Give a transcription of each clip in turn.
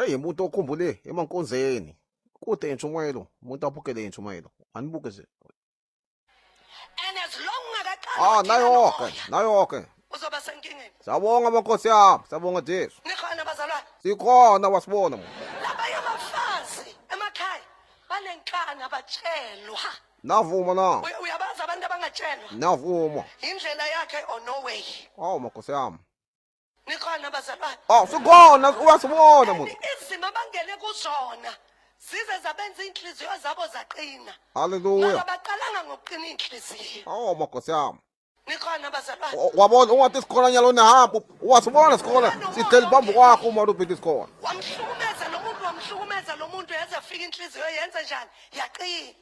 Hey umuntu okhumbule emankonzeni. Kude intshumayelo, umuntu abukele intshumayelo. Anibuke nje. And as long ungakaqali Ah, ukudila nayo-ke, nomoya, nayo-ke. uzoba senkingeni. Siyabonga amakhosi yami, siyabonga Jesu. Nikhona bazalwane? Sikhona wasibona mo. Labanye abafazi emakhaya banenkani abatshelwa. Navuma na. Uyabazi abantu abangatshelwa. Navuma. Indlela yakhe or no way. Awu makhosi yami. Nikhona bazalwane? Oh, sikhona uyasibona And muntu. izimo abangene kuzona zize zabenza iy'nhliziyo zabo zaqina. Hallelujah. Mara baqalanga ngokuqina iy'nhliziyo. Awu makhosi yami. Nikhona bazalwane? Wabona ungathi sikhona nyalo nehamba. Wasibona sikhona. Sihleli phambi kwakho uma uphethe sikhona. Wamhlukumeza lo muntu, wamhlukumeza lo muntu yaze afika inhliziyo yenze njani? Yaqina.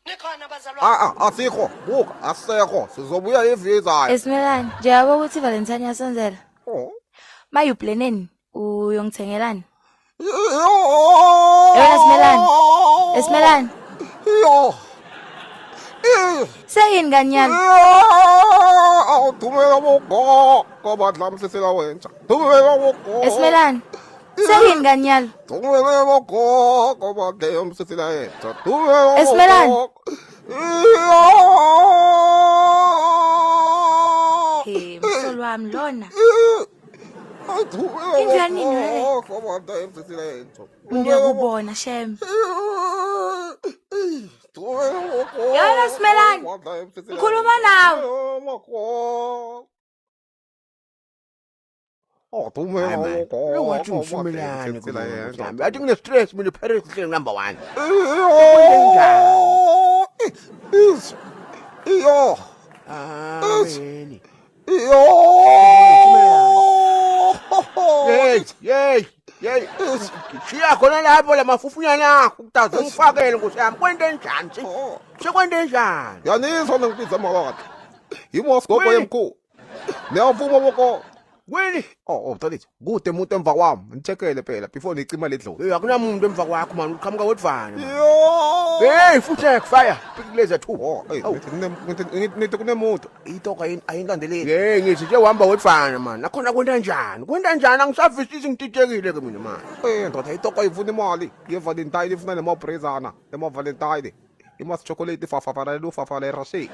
Nikhona bazalwane? Ah ah asikho. Buka asisekho. Sizobuya ivizayo. Esimelani, njengoba ukuthi Valentine yasonzela. Oh. Maye uplaneni uyongithengelani? Yona Simelane. Esimelane. Yo. Seyini kanyana? Awuthumela bogogo badlamsisela wenja. Thumela bogogo. Esimelane. Seyini kanyana? Thumela bogogo badlamsisela wenja. Thumela. Esimelane. Hey, msolo wami lona. Indlu yanini le? Ngiyakubona shem. Yona Simelane. Ngikhuluma nawe. Hayi man, lo wathi ngisumelani mhlawumbe athi ngine-stress mina Paris hleli number one. Iyo. Amen. Iyo. Hey, hey, hey. Shiya khona lapho la mafufunyana akho kutaze ungifakele nkosi yami. Kwente njani? Sekwente njani? Yanizwa ngibiza mawakhe. Yimosi gogo yemkhulu. Niyavuma boko. Kwini? Oh, oh, mfethu, kude umuntu emva kwami. Ngicheckele phela before nicima le dlozi. Hey, akunamuntu emva kwakho man, uqhamuka wedvana. Yo! Hey, futhi fire. Pick laser 2. Oh, hey, ngithi kunemoto. Itoka yini ayinlandeleli. Hey, ngithi nje uhamba wedvana man. Nakhona kwenta njani? Kwenta njani? Angisavisisi ngititshekile ke mina man. Eh, ndoda itoka ifuna imali. Ye Valentine ifuna nemabrezana, ema Valentine. Imas chocolate fafafarelo fafarera shi.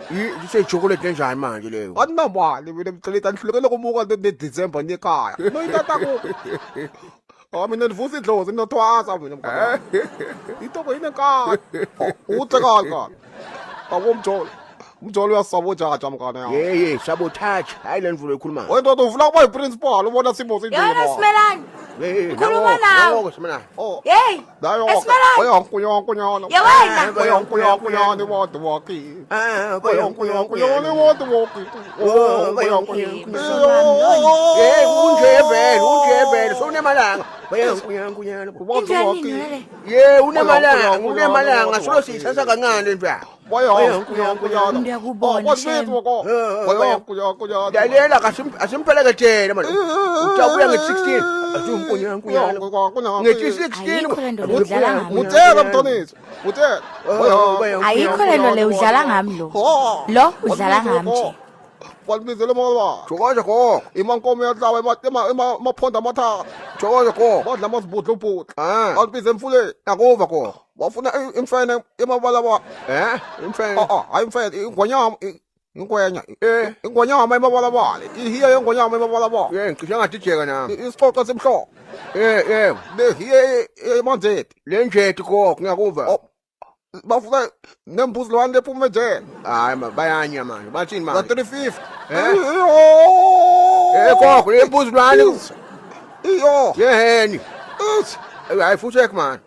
Yi chocolate enjani manje leyo? Andinamali mina mxeleti andihlulekele kumuka ne December ni ekaya. No itata ku. Oh mina ndivusa idlozi nginothwasa mina mkhana. Itoko inenkani. Uthe kahle kahle. Abo mjolo. Umjolo uyasabojaja mkhana yami. Hey hey, sabotage. Hayi le mvulo ekhuluma. Wena ndoda ufuna ukuba yiprincipal ubona simo sinjena. Yona Simelane. Hey, hey, Ngikhuluma nawe. Nango Simelane. Oh. Hey. Nayo. Esimelane. Oyankuyankunyana. Ya wena. Oyankuyankunyana wadu waki. Ah, Oyankuyankunyana wadu waki. Oh, Hey, unje vele, unje vele, sowunemalanga. Bayankuyankunyana. Indlu yanini le? Ye, unemalanga, unemalanga, solo siyithatha kancane nje. Ngiyakubona shem. Lalela asimphelekethele manje. Utabuya nge-16. Asimpunyankunyana. Ngethi-16. Ayikho le nto le udlala ngami. Utshela mntanethu. Utshela. Ayikho le nto le udlala ngami lo. Lo udlala ngami nje. Walibizele mola. Thokoza gogo. Imankomo yadlawa emaphonda amathathu. Thokoza gogo. Badla amazibudlubudla. Ah. Walibiza emfuleni. Akuva gogo. Wafuna imfene emabalabala. Eh? Imfene. Ah ah, hayi imfene, ingonyama ingwenya. Eh. Ingonyama emabalabala. Ihiya yengonyama emabalabala. Eh, ngisho ngadijeka nami. Isiqoqo simhlophe. Eh, eh. Lehiye emanzeti. Le njethi gogo ngiyakuva. Oh. Bafuna nembuzi lwane lephuma ejele. Hayi ma bayanya manje. Bathini Za manje? 350. Eh? Eh gogo, le mbuzi lwane. Iyo. Yeheni. Ish. Hayi futhi man.